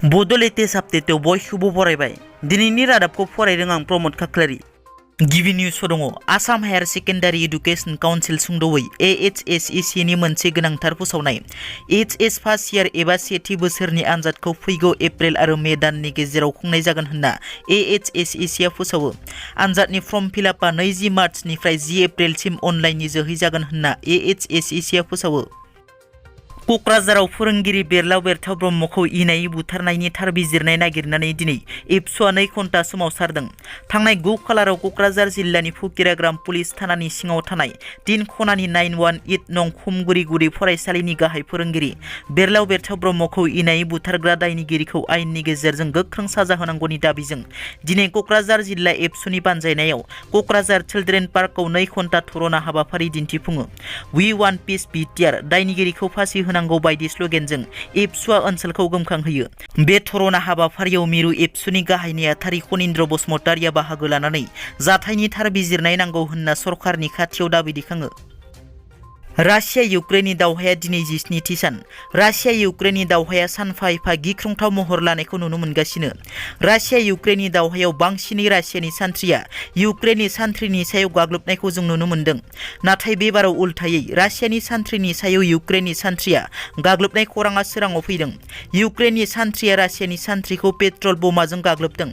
Bodo latest update बयखौबो बरायबाय दिनैनि रादाबखौ फरायदों आं प्रमोद खाख्लारि गिबि निउस दङ Assam higher secondary education council सुंद'यै AHSEC नि मोनसे गोनांथार फोसावनाय HS फार्स्ट इयार एबा सेथि बोसोरनि आनजादखौ फैगौ एप्रिल आरो मे दाननि गेजेराव खुंनाय जागोन होनना AHSEC आ फोसावो आनजादनि फर्म फिलआपआ 20 मार्चनिफ्राय 10 एप्रिलसिम अनलाइननि जोहै जागोन होनना AHSEC आ फोसावो क'क्राझाराव फोरोंगिरि बेरलाव बेरथाव ब्रह्मखौ इनायै बुथारनायनि थार बिजिरनाय नागिरनानै दिनै एबसुआ 2 घन्टा सोमावसारदों थांनाय 9 खालाराव क'क्राझार जिल्लानि फुकिराग्राम पुलिस थानानि सिङाव थानाय 3 खनानि 918 नं खुमगुरि गुदि फरायसालिनि गाहाय फोरोंगिरि बेरलाव बेरथाव ब्रह्मखौ इनायै बुथारग्रा दायनिगिरिखौ आयेननि गेजेरजों गोख्रों साजा होनांगौनि दाबिजों दिनै क'क्राझार जिल्ला एबसुनि बानजायनायाव क'क्राझार चिल्ड्रेन पार्कआव 2 घन्टा धरना हाबाफारि दिन्थिफुङो वी वान पिस बिटिआर दायनिगिरिखौ फासि होनांगौ बायदि स्ल'गेनजों एबसुआ ओनसोलखौ गोमखांहोयो बे धरना हाबाफारियाव मिरु एबसुनि गाहाय नेहाथारि खनिन्द्र बसुमतारिया बाहागो लानानै जाथायनि थार बिजिरनाय नांगौ होनना सरकारनि खाथियाव दाबि दैखाङो रासिया इउक्रेननि दावहाया दिनै 17थि सान रासिया इउक्रेननि दावहाया सानफा एफा गिख्रंथाव महर लानायखौ नुनो मोनगासिनो रासिया इउक्रेननि दावहायाव बांसिनै रासियानि सान्थ्रिया इउक्रेननि सान्थ्रिनि सायाव गाग्लोबनायखौ जों नुनो मोन्दों नाथाय बे बाराव उल्थायै रासियानि सान्थ्रिनि सायाव इउक्रेननि सान्थ्रिया गाग्लोबनाय खौराङा सोराङाव फैदों इउक्रेननि सान्थ्रिया रासियानि सान्थ्रिखौ पेट्रल बमाजों गाग्लोबदों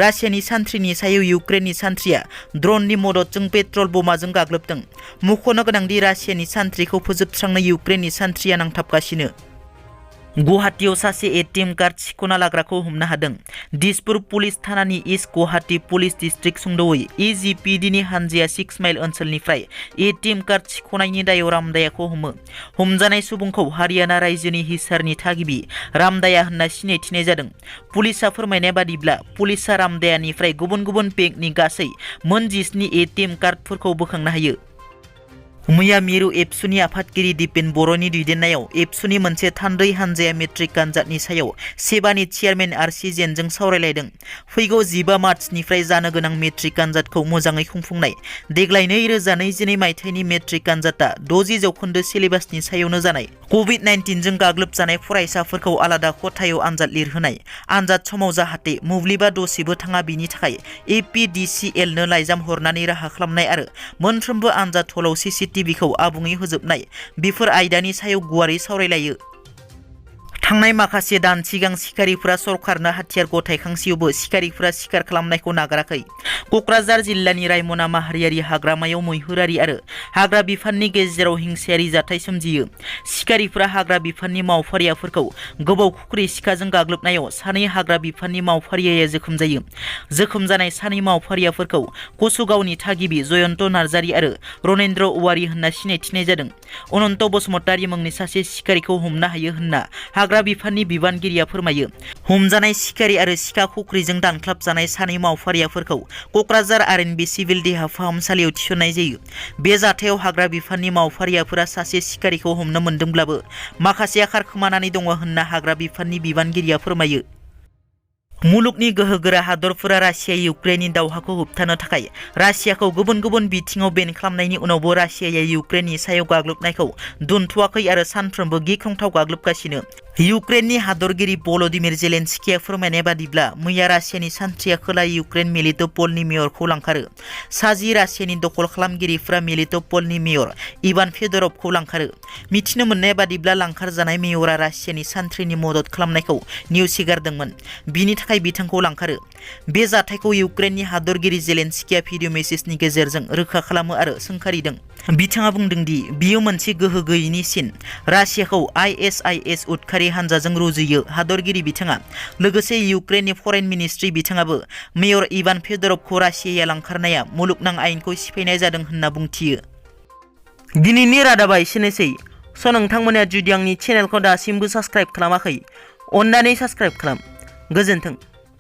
रासियानि सान्थ्रिनि सायाव इउक्रेननि सान्थ्रिया ड्रननि मददजों पेट्रल बमाजों गाग्लोबदों मुंख'नो गोनांदि रासियानि सान्थ्रिखौ फोजोबस्रांनो इउक्रेननि सान्थ्रिया नांथाबगासिनो गुवाहाटीआव सासे एटीएम कार्ड सिख'ना लाग्राखौ हमनो हादों दिसपुर पुलिस थानानि इस्ट गुवाहाटी पुलिस डिस्ट्रिक्ट सुंद'यै EGPDनि हानजाया 6 माइल ओनसोलनिफ्राय एटीएम कार्ड सिख'नायनि दायाव रामदायाखौ हमो हमजानाय सुबुंखौ हारियाना रायजोनि हिसारनि थागिबि रामदाया होनना सिनायथिनाय जादों पुलिसआ फोरमायनाय बादिब्ला पुलिसआ रामदायानिफ्राय गुबुन गुबुन बेंकनि गासै मोन 17 एटीएम कार्डफोरखौ बोखांनो हायो मैया मिरु एबसुनि आफादगिरि दिपेन बर'नि दैदेननायाव एबसुनि मोनसे थान्दै हानजाया मेट्रिक आनजादनि सायाव सेबानि चेयारमेन आरसि जेनजों सावरायलायदों फैगौ 15 मार्चनिफ्राय जानो गोनां मेट्रिक आनजादखौ मोजाङै खुंफुंनाय देग्लाय 2022 मायथाइनि मेट्रिक आनजादआ 60% सिलेबासनि सायावनो जानाय कभिड-19 जों गाग्लोबजानाय फरायसाफोरखौ आलादा खथायाव आनजाद लिरहोनाय आनजाद समाव जाहाथे मोब्लिबा दसेबो थाङा बिनि थाखाय APDCL नो लाइजाम हरनानै राहा खालामनाय आरो मोनफ्रोमबो आनजाद हलाव CCTV-खौ आबुङै होजोबनाय बेफोर आयदानि सायाव गुवारै सावरायलायो थांनाय माखासे दान सिगां सिखारिफोरा सरकारनो हाथियार गथायखांसेयावबो सिखारिफोरा सिखार खालामनायखौ नागाराखै क'क्राझार जिल्लानि रायमना माहारियारि हाग्रामायाव मैहुरारि आरो हाग्रा बिफाननि गेजेराव हिंसायारि जाथाय सोमजियो सिखारिफोरा हाग्रा बिफाननि मावफारियाफोरखौ गोबाव खुख्रि सिखाजों गाग्लोबनायाव सानै हाग्रा बिफाननि मावफारियाया जोखोम जायो जोखोम जानाय सानै मावफारियाफोरखौ कसुगावनि थागिबि जयन्त नार्जारि आरो रनेन्द्र औवारि होनना सिनायथिनाय जादों अनन्त बसुमतारि मुंनि सासे सिखारिखौ हमनो हायो होनना हाग्रा बिफाननि बिबानगिरिया फोरमायो हमजानाय सिखारि आरो सिखा खुख्रिजों दानख्लाबजानाय सानै मावफारियाफोरखौ क'क्राझार RNB सिभिल देहा फाहामसालियाव थिसननाय जायो बे जाथायाव हाग्रा बिफाननि मावफारियाफोरा सासे सिखारिखौ हमनो मोन्दोंब्लाबो माखासेया खारखोमानानै दङ होनना हाग्रा बिफाननि बिबानगिरिया फोरमायो मुलुगनि गोहोगोरा हादरफोरा रासिया इउक्रेननि दावहाखौ होबथानो थाखाय रासियाखौ गुबुन गुबुन बिथिङाव बेन खालामनायनि उनावबो रासियाया इउक्रेननि सायाव गाग्लोबनायखौ दोनथ'वाखै आरो सानफ्रोमबो गिख्रंथाव गाग्लोबगासिनो इउक्रेननि हादरगिरि भल'दिमिर जेलेनस्किया फोरमायनाय बादिब्ला मैया रासियानि सान्थ्रिया खोला इउक्रेन मेलिट'पलनि मेयरखौ लांखारो साजि रासियानि दखल खालामगिरिफोरा मेलिट'पलनि मेयर इभान फेदरभखौ लांखारो मिथिनो मोननाय बादिब्ला लांखारजानाय मेयरा रासियानि सान्थ्रिनि मदद खालामनायखौ नेवसिगारदोंमोन बिनि थाखाय बिथांखौ लांखारो बे जाथायखौ इउक्रेननि हादरगिरि जेलेनस्किया भिडिअ मेसेजनि गेजेरजों रोखा खालामो आरो सोंखारिदों बिथाङा बुंदों दि बियो मोनसे गोहो गैयैनि सिन रासियाखौ ISIS उदखारि हानजाजों रुजुयो हादरगिरि बिथाङा लोगोसे इउक्रेननि फरेन मिनिस्ट्रि बिथाङाबो मेयर इभान फेदरभखौ रासियाया लांखारनाया मुलुगनां आयेनखौ सिफायनाय जादों होनना बुंथियो दिनैनि रादाबा एसेनोसै नोंथांमोना जुदि आंनि चेनेलखौ दासिमबो साबस्क्राइब खालामाखै अन्नानै साबस्क्राइब खालाम गोजोन्थों